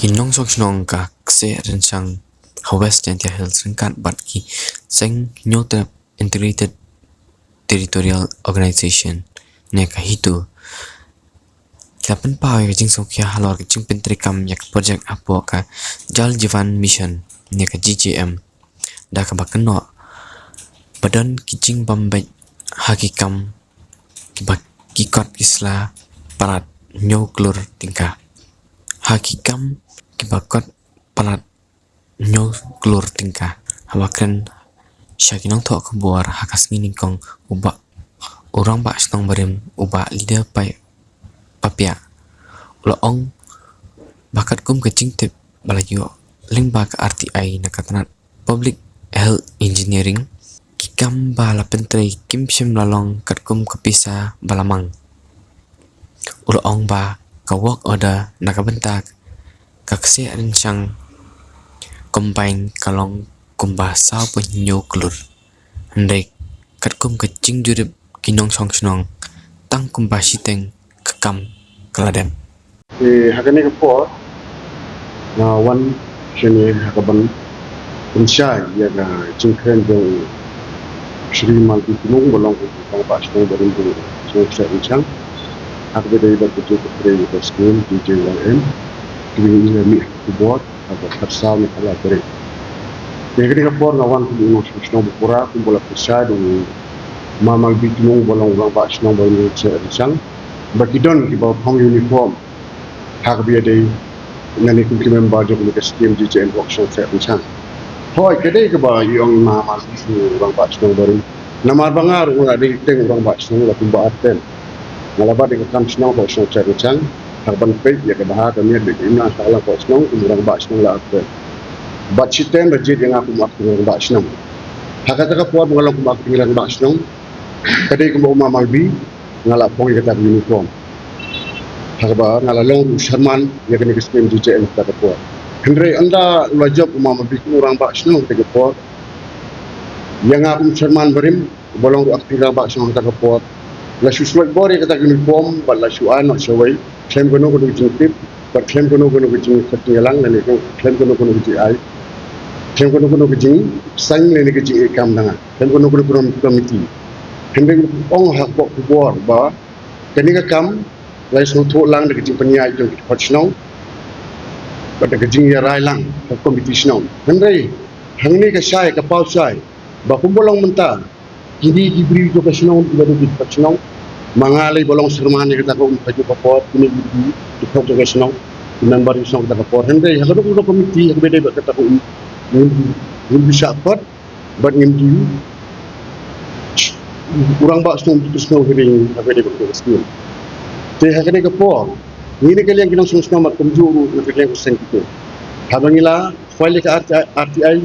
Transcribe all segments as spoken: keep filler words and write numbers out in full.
Ki nongshong shnong ka Kseh Rynshang ha West Jaintia Hills ryngkat bad ki seng Hynñiewtrep Integrated Territorial Organization ne ka HITO, ki la pynpaw ïa ka jingsngewkhia halor ka jingpyntreikam ïa ka projek hapoh ka Jal Jeevan Mission ne ka G J M, da kaba kynnoh ba don ki jingbym beit ha ki kam kiba ki kot ki sla palat hynñiew klur tyngka. Ha ki kam kiba kot palat hynñiew klur tyngka. Haba kren sha ki nongthoh khubor ha ka sngi nyngkong, u Bah, u Rangbah Shnong barim, u Bah Leader Pai Papiah, u la ong ba katkum ka jingtip ba la ïoh lyngba ka R T I na ka tnat Public Health Engineering, ki kam ba la pyntrei kim shym la long katkum ka pisa ba la mang. U la ong ba ka work order na ka bynta ka Kseh Rynshang Combine ka long kumba saw point hynñiew klur. Hynrei katkum ka jingjurip ki nongshong shnong, tang kumba shiteng ka kam ka la dep. Te ha kane ka por nga wan shane ha kaban pynshai ïa ka jingkren jong u Shri Malbi Tunung, ba long u Rangbah Shnong barim jong u Shnong Kseh Rynshang, ha kaba ïadei bad ka jingpyntrei ïa ka skim G J Y M kaba ngi la mih ha khubor ha ka khatsaw ne khatlai tarik. Te ha kane ka por nga wan kum u nongshong shnong ba pura, kumba la pynshai da u Ma Malbi Tunung, ba long u Rangbah Shnong barim jong u Kseh Rynshang, ba ki don kiba phong uniform ha kaba ïadei nangne kum ki member jong kane ka skim G J M ka Shnong Kseh Rynshang. Hooid, ka dei kaba i ong i Ma Malbi Tunung, u Rangbah Shnong barim. Namar ba nga ruh nga dei teng u Rangbah Shnong la kumba arphew. Nga la bat ïa ka kam shnong hapoh Shnong Kseh Rynshang, ha kaban peit ïa ka bha ka miat bad ka imlang sahlang hapoh shnong kum u Rangbah Shnong la arphew. Bad shiteng la jied ïa nga kum acting Rangbah Shnong. Ha kata ka por ba nga long kum acting Rangbah Shnong, ka dei kumba u Ma Malbi, nga la phong ïa kata ka uniform. Ha kaba nga la long ruh u chairman ïa kane ka skim G J M kata ka por. Hynrei ynda u la jop u Ma Malbi kum u Rangbah Shnong kata ka por, ïa nga kum chairman barim, ba long ruh acting Rangbah Shnong kata ka por, la shu slot bor ïa kata ka uniform bad la shu ai noh shawei, khlem kano kano ka jingtip bad khlem kano kano ka jingkhatñialang lane khlem kano kano ka jingai, khlem kano kano ka jingsain lane ka jingïakam na nga, khlem kano kano ka committee. Hynrei u ong hapoh khubor ba kane ka kam la sngewthuh lang da ka jingpynïaid jong ki dkhot shnong bad da ka jingïarai lang ka committee shnong. Hynrei hangne ka shai, ka paw shai ba kumba long mynta, kine ki briew jong ka shnong kiba dei ki dkhot shnong, ma nga lei ba long chairman ïa kata ka um kajuh ka por, kine ki briew ki dkhot jong ka shnong, ki member jong ka shnong kata ka por. Hynrei ha kata ka committee ha kaba dei bad kata ka um, ngim ju, ngim ju shah khot bad ngim ju, u Rangbah Shnong um ju pynsngew hearing ha kaba dei bad kata ka skim. Te ha kane ka por ngi na ka liang ki nongshong shnong bad kumjuh ruh na ka liang ka seng kito, haba ngi la file ïa ka R T I, R T I,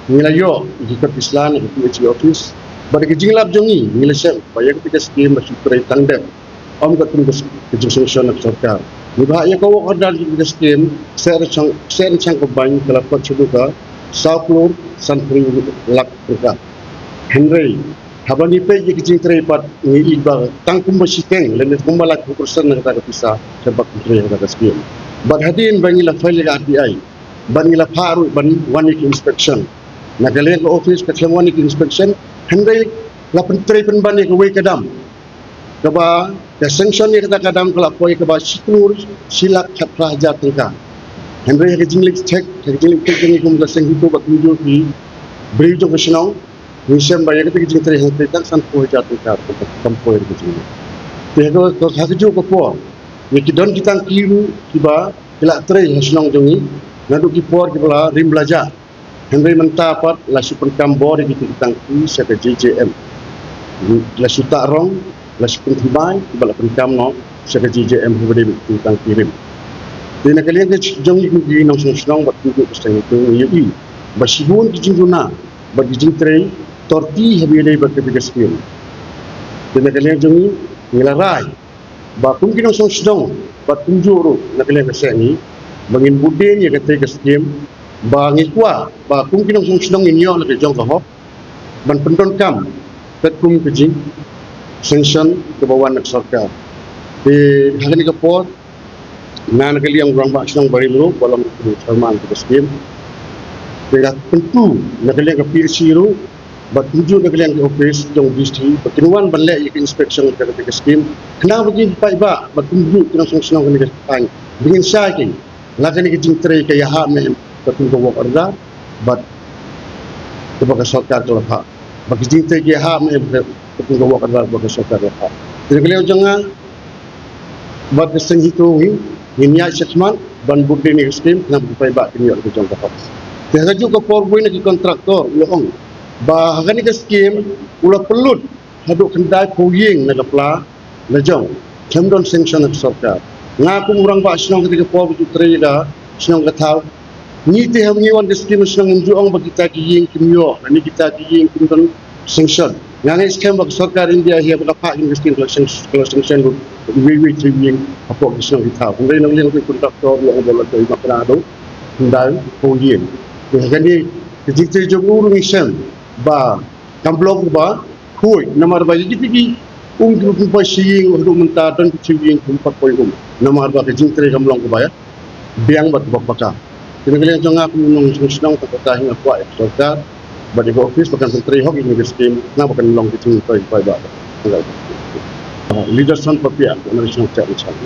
ngi la ïoh ïa ki kot ki sla na ka P H E office. Bad da ka jinglap jong ngi, ngi la shem ba ïa kata ka skim la shu trei tang dep, ym katkum ka s-, ka jingsanction na ka sorkar. Ngi bha ïa ka work order jong ka skim Kseh Rynshang, Kseh Rynshang Combine ka la kot shaduh ka saw klur sanphew lak tyngka. Hynrei haba ngi peit ïa ka jingtrei pat ngi ïohi ba tang kumba shiteng lane kumba laiphew percent na kata ka pisa ka la pyntrei ha kata ka skim. Bad hadien ba ngi la file ïa ka R T I, bad ngi la phah ruh ban wan ïa ki inspection. Na ka liang ka office ka shem wan ïa ki inspection, hynrei la pyntrei pynban ïa kawei ka dam kaba ka sanction ïa kata ka dam ka la poi kaba shi klur shi lak khatphra hajar tyngka. Hynrei ha ka jingleit check, ha ka jingleit check jong ngi kum ka seng HITO bad kumjuh ki briew jong ka shnong, ngi shem ba ïa kata ka jingtrei hangtei tang sanphew hajar tyngka kam poi ha ka jingleit. Te ha ka, ha kajuh ka por ïa ki don ki tangki ruh kiba ki la trei ha shnong jong ngi naduh ki por kiba la rim la jah. Hynrei mynta pat la shu pynkam bor ïa kita ki tangki sha ka J J M. La shu tah rong, la shu pynthih bai bad la pynkam noh sha ka J J M ha kaba dei bad kita ki tangki rim. Te na ka liang ka jong ngi kum ki nongshong shnong bad kumjuh ka seng HITO ngi ïohi ba shibun ki jingduna bad ki jingtrei torti ha kaba dei bad kata ka skim. Te na ka liang jong ngi ngi la rai ba kum ki nongshong shnong bad kumjuh ruh na ka liang ka seng ngi ba ngin bud dien ïa kata ka skim, ba ngi kwah ba kum ki nongshong shnong ngin ïoh la ka jong ka hok ban pyndonkam katkum ka jingsanction kaba wan na ka sorkar. Te ha kane ka por Na na ka liang u rangbah shnong barim ruh ba long u chairman ka skim. Te nga kyntu na ka liang ka P H E ruh bad kumjuh na ka liang ka office jong D C ba kin wan ban leh ïa ka inspection ka ka skim. Khnang ba kin paidbah bad kumjuh ki nongshong shnong kane ka thaiñ ba ngin shai ki la kane ka jingtrei ka ïahap ne em katkum ka work order bad kaba ka sorkar ka la phah. Ba ka jingtrei ka ïahap ne em katkum ka work order ba ka sorkar ka la phah. Te na ka liang jong nga bad ka seng HITO hi ngin ïaid shakhmat ban bud ïa kane ka skim khnang ba ki paidbah kin ïoh ka jong ka hok. Te ha kajuh ka por uwei na ki kontraktor u la ong ba ha kane ka skim u la pynlut haduh khyndai phew ïing na ka pla la jong khlem don sanction na ka sorkar. Nga kum u rangbah shnong kata ka por ba ju trei da shnong ka thaw ngi te ha ngi wan ka skim shnong ngim ju ong ba kita ki ïing kim ïoh ne kita ki ïing kim don sanction. Nga ngeit skhem ba ka sorkar India hi ba ka phah ïa ka skim ka la sanction, ka la sanction lut iwei iwei three ïing hapoh ki shnong ki thaw. Hynrei na ka liang ka kontraktor u ong ba la trei ma kra do khyndai phew ïing. Te ha kane ka jingtrei jong u ruh ngi shem ba kam long ba khuid namar ba ïa kita ki um ki ruh pynpoi shi ïing haduh mynta don ki three ïing pynpoi um namar ba ka jingtrei kam long kaba ïa biang bad kaba paka. Te na ka liang jong nga kum u nongshong shnong tang kata hi nga kwah ïa ka sorkar bad ïa ka office ba kan pyntrei hok ïa kane ka skim khnang ba kan long ka jingtrei kaba ïa ba. Leader San Papiah, u nongshong shnong.